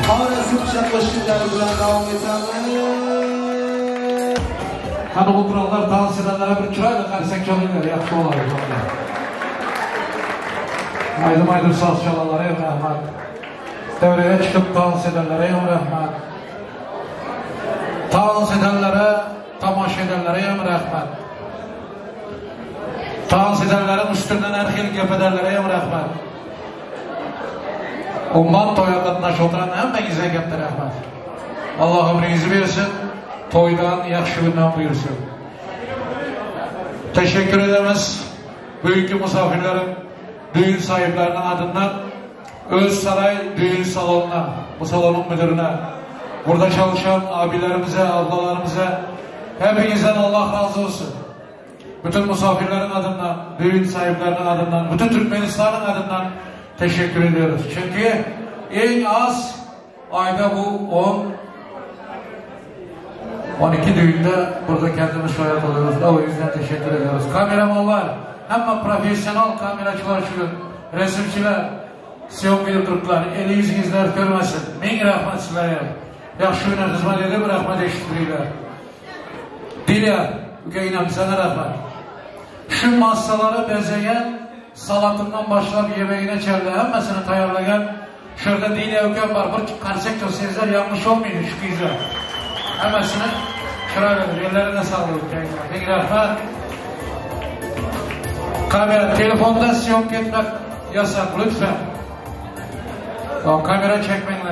Xorazmcha qo'shiqlar bilan davom etamiz. Hani oturanlar dans edenlere bir çırayla qarsak çalıyorlar, yaxşı olar. Aydın aydın saz çalanlara rəhmət. Devreye çıxıb dans edenlere rəhmət. Dans edenlere, tamaşa edenlere rəhmət. Dans edenlerin üstünden her xil gep edenlere rəhmət. Ondan toya qatnaş oturan hemmenizə katta rəhmət. Allah ömrünüzü versin, toydan yaxşı gündən buyursun. Teşekkür ederiz. Bugünkü misafirlerim, düğün sahiplerinin adından Özsaray Düğün Salonu'na, bu salonun müdürüne, burada çalışan abilerimize, ablalarımıza, hepinizden Allah razı olsun. Bütün misafirlerin adından, düğün sahiplerinin adından, bütün Türkmenistan'ın adından teşekkür ediyoruz. Çünkü en az ayda bu 10 12 düğünde burada kendimiz şahit oluyoruz. O yüzden teşekkür ediyoruz. Kameramanlar, hemen profesyonel kameracılar şu resimçiler, Siyon bildirdiler, eli yüzünüzler görmesin. Min rahmet sizlere. Yaxşı günə xidmət edib, rəhmət eşitdirirlər. Dilya, ükəynəm sənə rəhmət. Şu masaları bəzəyən, salatından başlayıp yemeğine çevre, hemmesini tayarlayan, şurada Dilya ükəm var, bir karsek çalsınızlar, yanlış olmayın şu kızlar. Hemmesini şuraya verir, ellerine sağlık ükəynəm. Min rəhmət. Kamera, telefonda siyonk etmek yasak, lütfen. Ya, kamera çekmeyin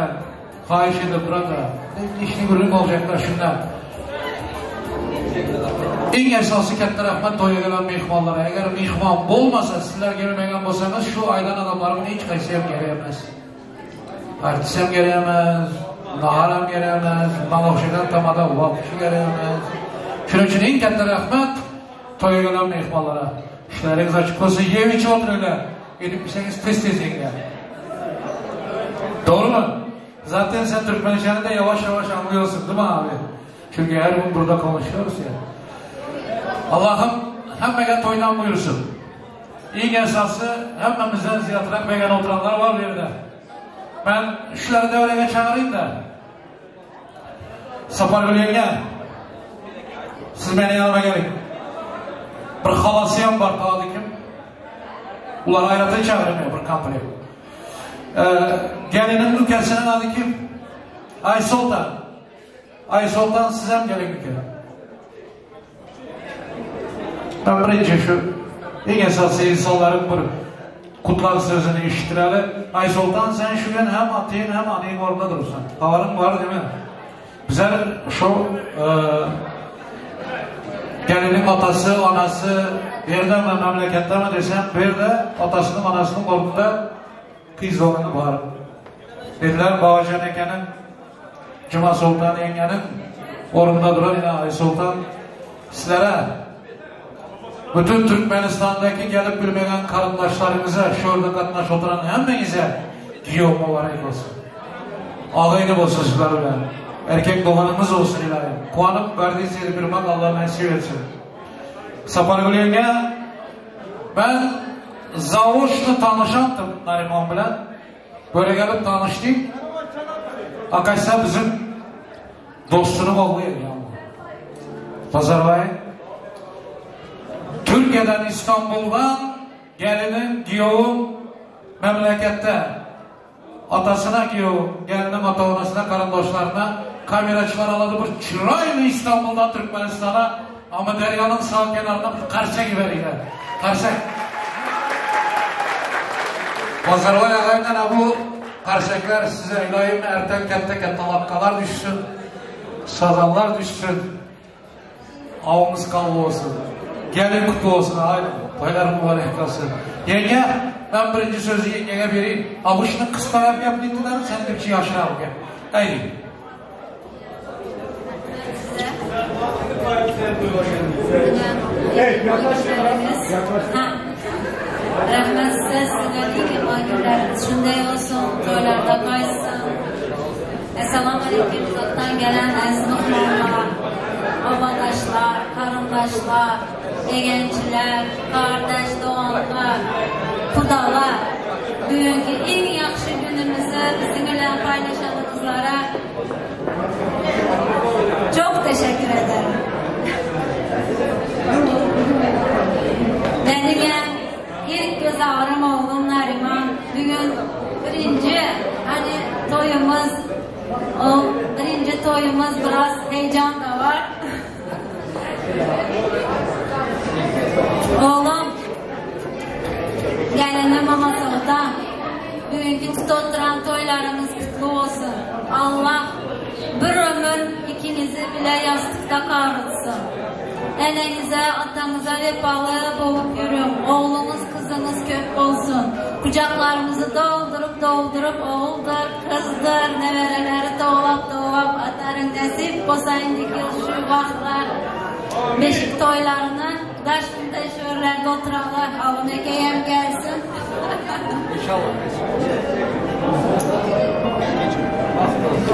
Xahiş edip duran da. İşini gürrüň olacaklar şundan. Eng esası katta rahmat to'yga kelgan mehmonlarga. Agar mehmon bo'lmasa, sizlar kelmagan bo'lsangiz, shu aydan odamlarning hech qaysi ham kerak emas. Artist ham kerak emas, nahar ham kerak emas, bundan o'xshagan tamada voqea kerak emas. Shuning uchun eng katta rahmat to'yga kelgan mehmonlarga. Ishlaringiz ochiq bo'lsa, yeb ichib o'tiringlar. Edib bilsangiz tez-tez yenglar. Doğru mu? Zaten sen Türkmençeni de yavaş yavaş anlıyorsun değil mi abi? Çünkü her gün burada konuşuyoruz ya. Allah'ım hemmege toydan buyursun. İlk esası hemmemizden ziyaretine begen oturanlar var bir yerde. Ben şuları devreye çağırayım da. Sapargül yenge. Siz beni yanıma gelin. Bir halasıyam var tadı kim? Ular hayratı çağırayım ya bir kampanya. Ee, gelinin ülkesinin adı kim? Aysultan. Aysultan size mi gelin bir kere? Ben birinci şu en esası insanların bir kutlar sözünü işitireli. Aysultan sen şu gün hem atayın hem anayın orada durursun. Havarın var değil mi? Bizler şu e, gelinin atası, anası bir yerde mi memlekette mi desem bir de atasının anasının orada kız oğlu var. Dediler Babacan Eken'in Cuma Sultan yengenin orunda duran yine Aysultan sizlere bütün Türkmenistan'daki gelip bilmeyen karındaşlarımıza, şurada katnaş oturan hemmenize giyo mübarek olsun. Ağayını olsun sizlerle. Erkek doğanımız olsun ilahi. Kuanıp verdiği seni bir bak Allah nasip etsin. Sapargül yenge, ben Zavuş'la tanışandım Nariman bilen. Böyle gelip tanıştık. Akaysa bizim dostunun oğlu yani. Pazarbayı. Türkiye'den İstanbul'dan gelinin giyoğum memlekette atasına giyoğum, gelinin ata anasına, karındaşlarına kameracılar aladı bir çıraylı İstanbul'dan Türkmenistan'a ama deryanın sağ kenarından bir karsak veriyorlar. Karsak. Pazarvay ağayla bu karsaklar size ilayim erten katta katta lapkalar düşsün, sazanlar düşsün. Avımız kanlı olsun. Gelin kutlu olsun. Haydi. Toylar mübarek olsun. Yenge, ben birinci sözü yengeye vereyim. Avuşunu kısa yap dediler, sen de bir şey aşağı gel. Haydi. Rahmat size, sizlerning mehmon shunday olsun, to'ylarda qaytsin. Esselamu aleyküm uzaktan gelen aziz mehmonlar, babaдаşlar, karındaşlar, yegençiler, kardeş doğanlar, kudalar. Bugünkü en yaxşı günümüzü bizimle paylaşan kızlara çok teşekkür ederim. Benim ilk göz ağrım oğlum Nariman. Bugün birinci hani toyumuz, o birinci toyumuz biraz heyecan da var. Oğlum gelinim Mama Sultan. Bugünkü tutup toylarımız kutlu olsun. Allah bir ömür ikinizi bile yastıkta kavrulsun. Enenize, atanıza vefalı bolup yürün. Oğlunuz, kızınız köp olsun. Kucaklarımızı doldurup doldurup oğuldur, kızdır, nevereleri dolap dolap atarın nasip bolsa indiki yıl şu vaxtlar beşik toylarını daş şörlerde oturarlar. Alın ekeyem gelsin. İnşallah.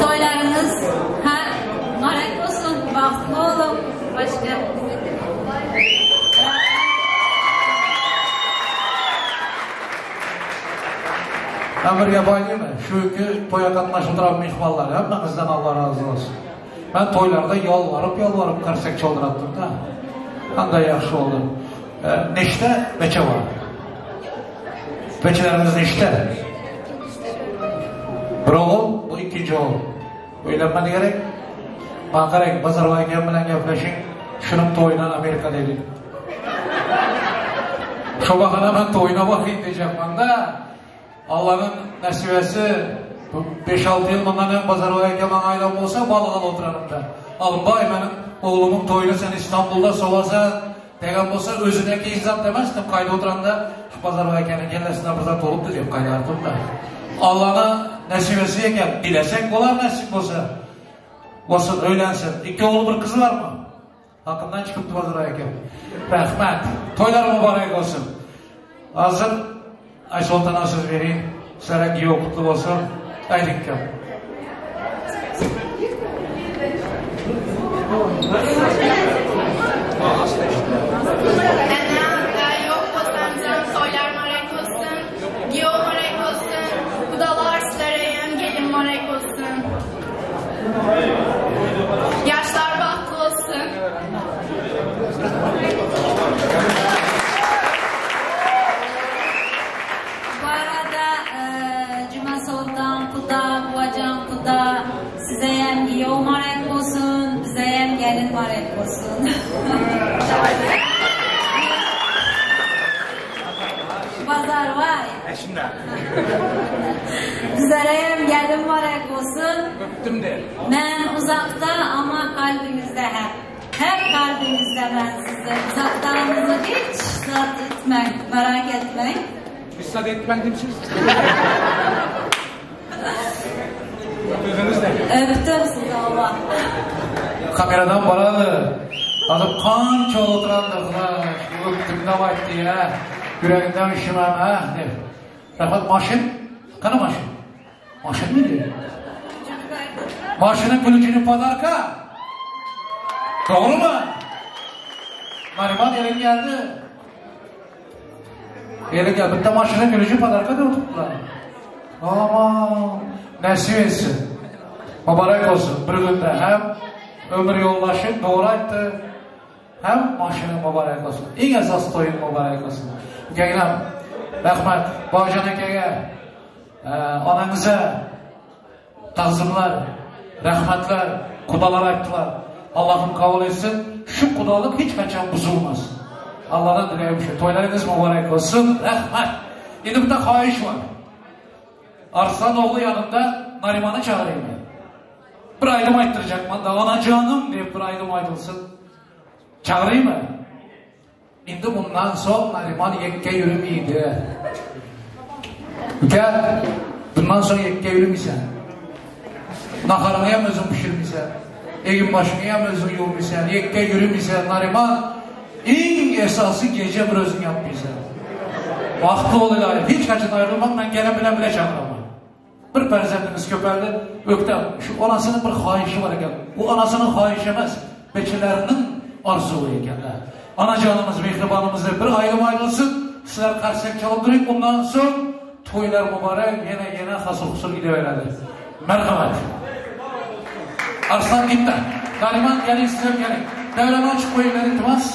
Toylarınız ha, mübarek olsun, bahtlı olun. Başka. Ben bir gap aytayım mı? Şu ki toya qatnaşıb oturan mehmonlar, hemmemizden Allah razı olsun. Ben toylarda yalvarıp yalvarıp karsek çaldırattım da. Qanday yaxşı oldu. Ee, neçte beçe var? Beçelerimiz neçte? Bir oğul, bu ikinci oğul. Uylanmadi gerek. Man qarang, Bozorboy akam bilan gaplashing. Shuni to'yidan Amerika dedi. Şu bahana ben toyuna bakayım diyeceğim ben de. Allah'ın nasibesi bu 5-6 yıl bundan ön Bozorboy akam bana aydan bolsa balığa oturarım da. Alınbay benim oğlumun toyunu sen İstanbul'da solasa degan bolsa özüne izzat demezdim. Kayda oturanda şu Bozorboy akanın kellesinden bir zat oluptu diyeyim kaydardım da. Allah'ın nasibesi eken dilesek olar nasip bolsa. Olsun öylensin. İki oğlu bir kızı var mı? Hakkından çıkıptı Bozorboy akam. Rahmet. Toylar mübarek olsun. Hazır Aysoltan'a söz vereyim. Sizlere giyo kutlu olsun. Haydi bakalım. Yok olsam soylar marek olsun, giyo marek olsun, kudalar sizlereyim, gelin marek olsun. Yaşlar bahtlı olsun. Bu arada e, Cuma Sultan Kuda, Buvacan Kuda, size hem giyo marek olsun, bize hem gelin marek olsun. Pazar vay. Bizlere hem gelin marek olsun. Öptüm de. Ben uzakta ama kalbimizde hep. Hep kalbimizde ben sizi. Uzaklarınızı hiç zat etmeyin, merak etmeyin. Müsaade etmedim siz. Öpüldünüz de. Öptüm sizi Allah. Kameradan baradı. Azıp qancha oturandır. Öptüm de aytdı ya. Yüreğinden üşümem ha. Deb. Rahmat maşın. Qani maşın? Maşın mıydı? Maşının ключini подарка. Doğru mu? Nariman elin geldi. Elin geldi. Bitta maşının ключi подарка deb o'tiribdilar. Aman nasip etsin. Mübarek olsun. Bir günde hem ömür yoldaşı doğru aytdı, hem maşını mübarek olsun. Eng esas toyun mübarek olsun. Ukaginam, rahmat. Bobojon akaga, e, onangiza ta'zimlar, rahmatlar, qudalar aytdilar. Allohim qabul etsin. Şu qudalik hech qachon buzilmasin. Allohdan dilayim shu. To'ylaringiz muborak olsun. Rahmat. Endi bitta xohish bor. Arslan oğlu yanında Nariman'ı çağırayım ben. Bir aydım ayttıracakman da ana canım diye bir aydım aytılsın. Çağırayım mı? Endi bundan so'ng Nariman yekka yürümeydi. Uka, bundan so'ng yekka yürümeysen. Naharını ham o'zing pishirmaysan. Egin-başyňy hem özüň ýuwmaýsan, ýekge ýüremeýsen, Naryman, iň esasy gije bir özüň ýatmaýsan. Bagtly bol ilayim, hiç haçan aýrylmaň, men gelen bilen bile çagyraman. Bir perzendimiz köpeldi, ökde, şu anasynyň bir haýyşy bar eken. Bu anasynyň haýyşy emas, beçeleriniň arzuwy eken-de. Anajanymyz, mehribanymyz dep bir aýdym aýdylsyn, sizler karsak çalyp duryň, ondan soň toýlar mübarek, ýene ýene hasyr-husur gidebereli. Merhamet. Arslan gitdi. Nariman geliň sizem geliň. Döwrany açyp goýuň iltimas.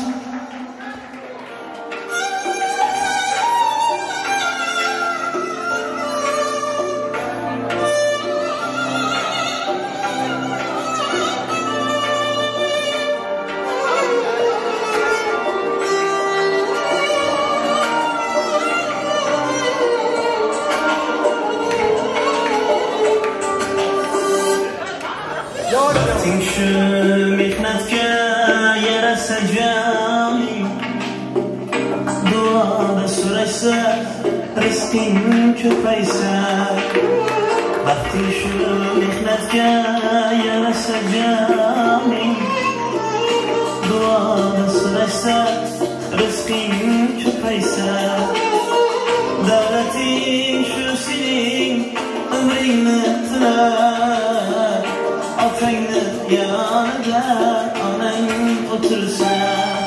Baxting shu mehnatga yarasa jami Duoda so'rashsa rizqing ko'paysa Baxting shu mehnatga yarasa jami Duoda so'rashsa rizqing ko'paysa Davlating shu sening umringni tilar Otangni yonida onang o'tirsa.